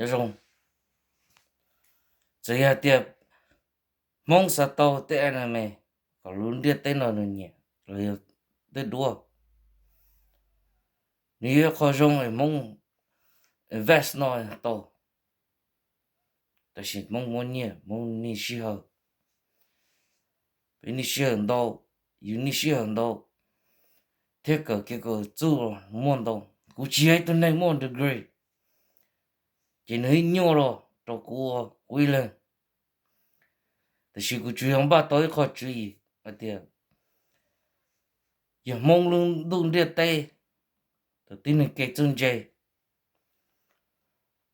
Nyob zoo. Txawm yog tias Hmoob xav tau tej anime kom lub ntiaj teb no nws nyiam los yog tej duab, nws yog qhov zoo es Hmoob invest no tau. Tab sis Hmoob muab nyiaj, Hmoob niaj sij hawm, peb niaj sij hawm ntau, yus niaj sij hawm ntau, thiab kawm kev kawm txuj muaj ntau. Kuv tsis yog ib tug neeg muaj degree, ces nws ib nyuaj los rau kuv ua kuv ib leeg. Tab sis kuv tsuas yog npaj tau ib qho tswv yim hais tias yog Hmoob lub ntuj ntiaj teb, thaum tib neeg kev txawj ntse,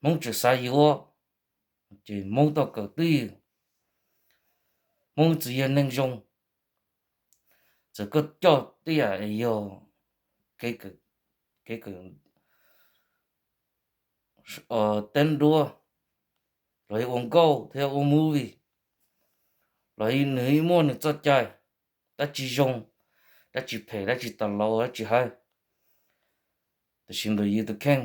Hmoob tseem xav yuav, ces Hmoob tau kawm twj ywm, Hmoob txawm yog neeg zoo, txawm koj coj tej yam yog kev kawm, kev kawm teeb duab, los yog ua nkauj thiab ua movie, los nws muaj nws txoj cai, dab tsi zoo, dab tsi phem, dab tsi tas laus, dab tsi hais. Tab sis ntawm yus tus kheej,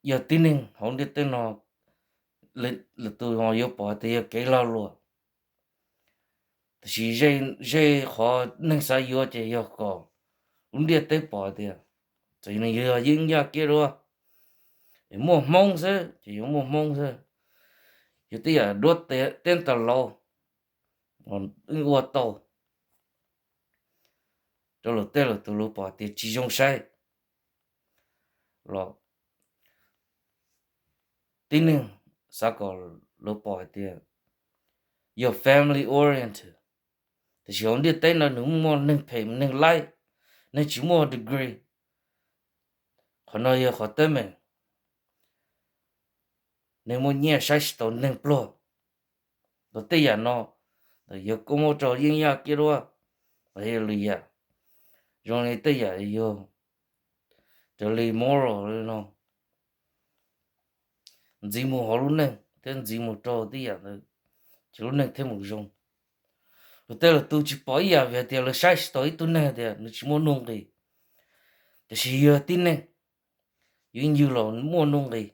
yog tib neeg hauv ntiaj teb no, lwm tus ho yuav pom tias yog kev lag luam. Tab sis ze qhov neeg xav yuav ces yog kom lub ntiaj teb pom tias txawm nws yog yeeb yaj kiab duab, es muaj Hmoob xwb ces yuav muaj Hmoob xwb. Yog tej yam duab teeb tas laus, ua tau rau lawm tej lwm tus lawv pom tias tsis zoo saib los tib neeg xav kom lawv pom hais tias yog family oriented. Tab sis hauv ntiaj teb no nws muaj neeg phem, neeg laib, neeg tsis muaj degree. Qhov no yog qhov teeb meem. Neeg muaj nyiaj saib tsis taus neeg pluag. Los tej yam no, yog koj muab rau yeeb yaj kiab duab, los yog lwm yam, zoo li tej yam yog raws li moral li no, ntxiv mus hauv lub neej thiab ntxiv mus rau tej yam ntawd, ces lub neej thiaj mus zoo. Luag tej lwm tus tsis pom ib yam vim hais tias lawv saib tsis taus ib tug neeg tias nws tsis muaj nuj nqis. Tiam sis yog tib neeg, yus ib ncig los muaj nuj nqis,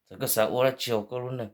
txawm koj xav ua dab tsi hauv koj lub neej,